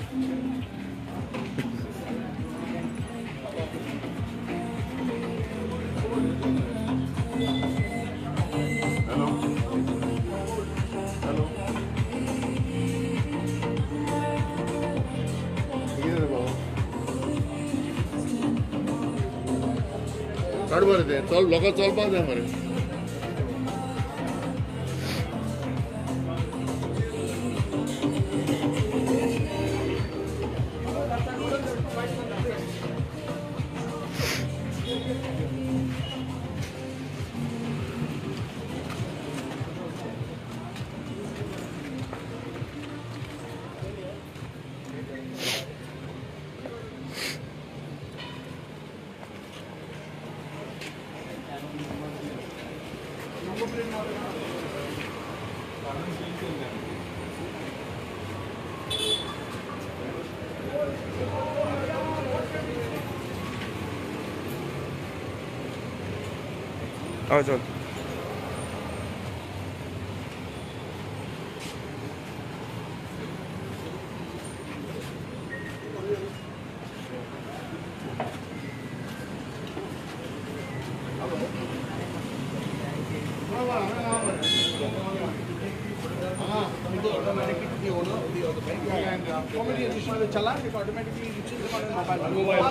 Hello hello काड मरे तें चल लोकां चलपाक जाय मरे. Oh, चल automatically reaches them on a mobile.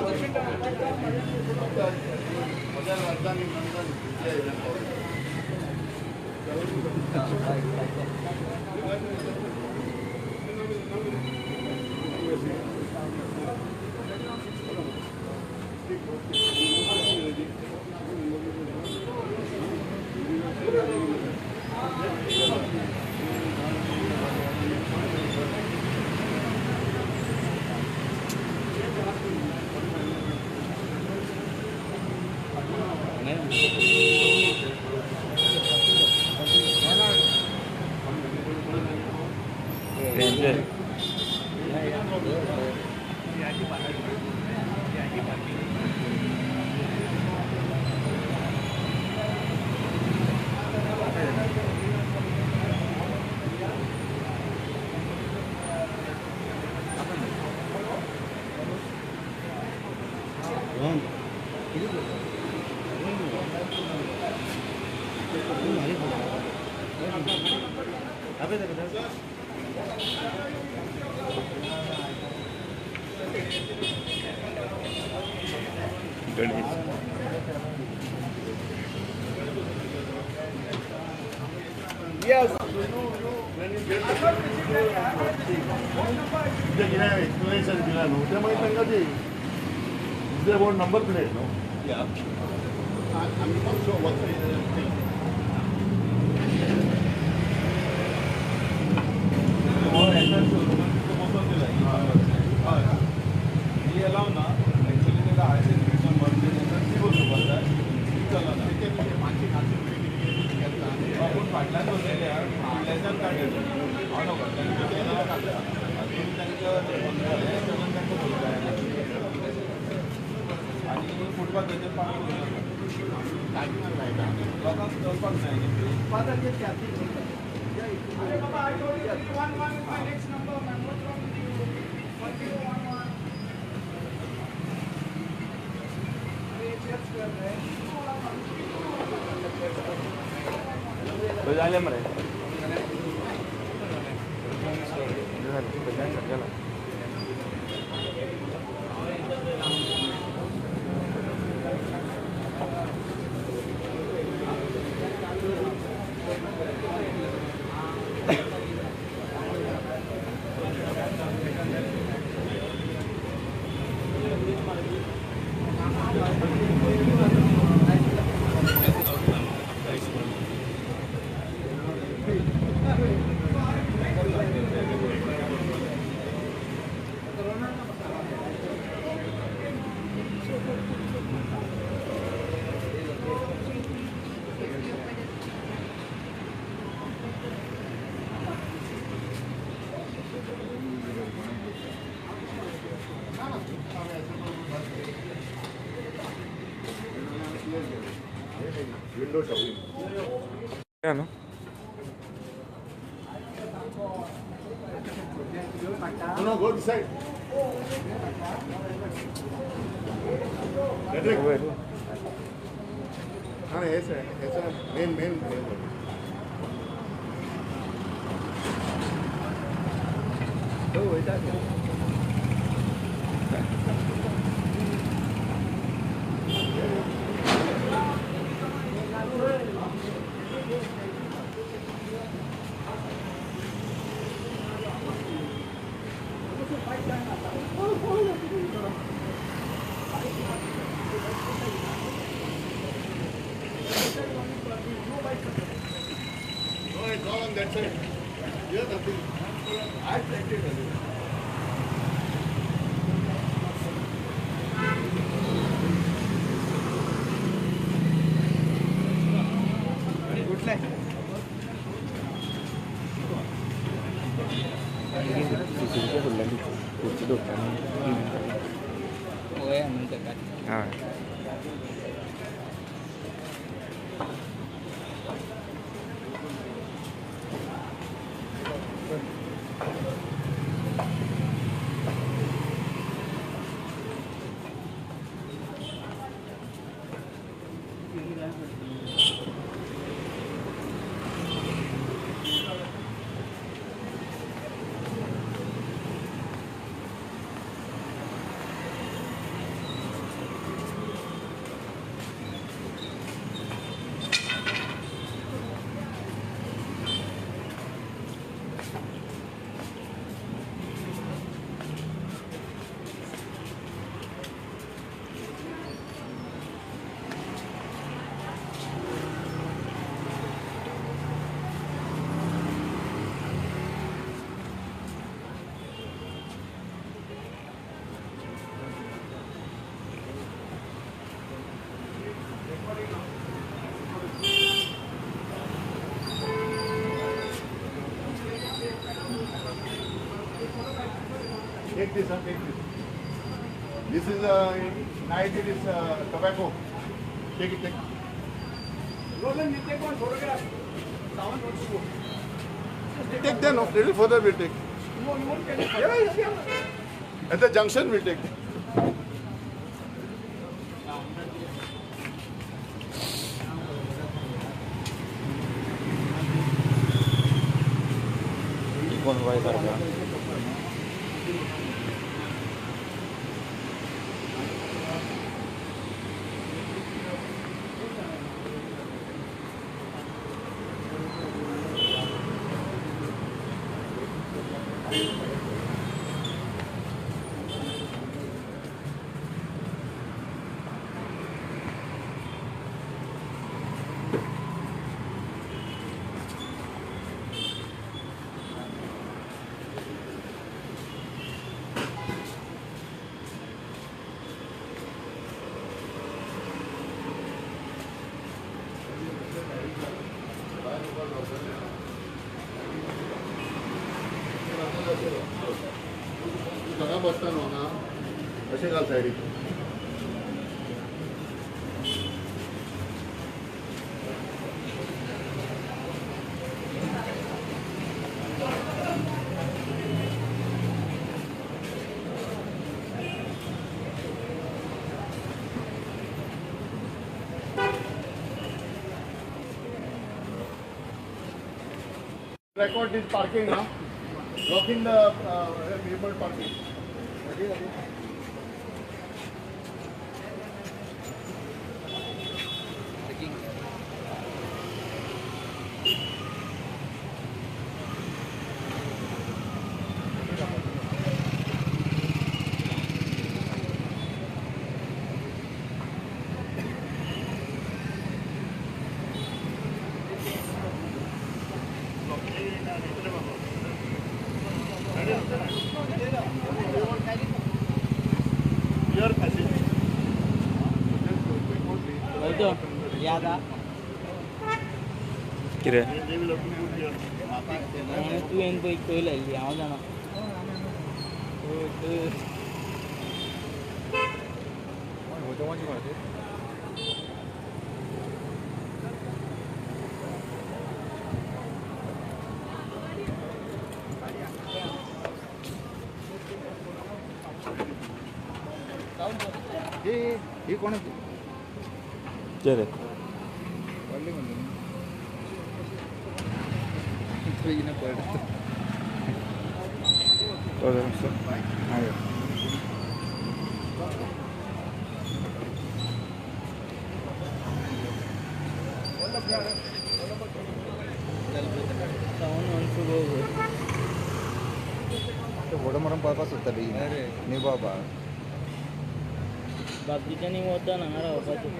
Yes. When you get the explanation, is there one number plate, no? Yeah. I'm not sure what the thing. I told you 311 is my next number, man. What's wrong with you? 1011. झाले मरे झाले. Window shopping. Yeah, no? No, go this side. Patrick. हाँ ऐसा ऐसा main main main. तो वैसा क्या? No, it's all on that side. Here nothing. I checked it earlier. हाँ Take this, huh? Take this. This is night. It is tobacco. Take it, take it. Rohan, you take one photograph. Someone wants to go. Take then, off. Little further we'll take. No, you won't get it. Yeah, yeah. At the junction we'll take. कोण Y सारखा हांगा बसता न्हू हांगा अशें घाल सायडीक. Record this parking now. Blocking the pavement parking. Okay, okay. Your passage. कितें तुवें पळय खंय लायिल्ली हांव जाणा. ही कोण चल पडली म्हणून बेगीन पडटा तो मातसो फोटो मारून पळोवपाक सोदता बेगीन. न्ही बाबा बाकीच्यांनी वता हांगा रावपाचें.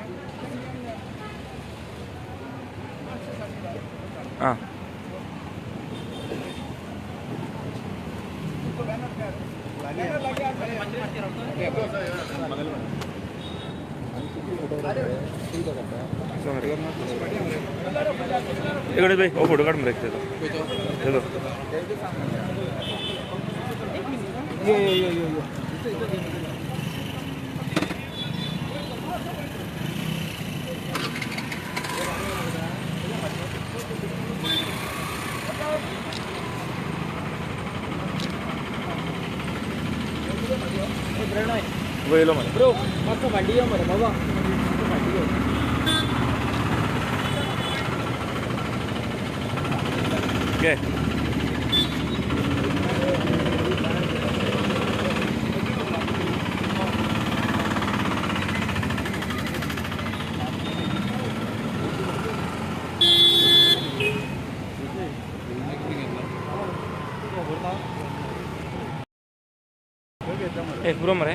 आं इकडे भाई हो फोटो काढ मरे तेजो तेजो. यो यो यो यो वयलो मरे ब्रो मातसो फाटी यो मरे बाबा फाटी यो. घे एक ब्रो मरे.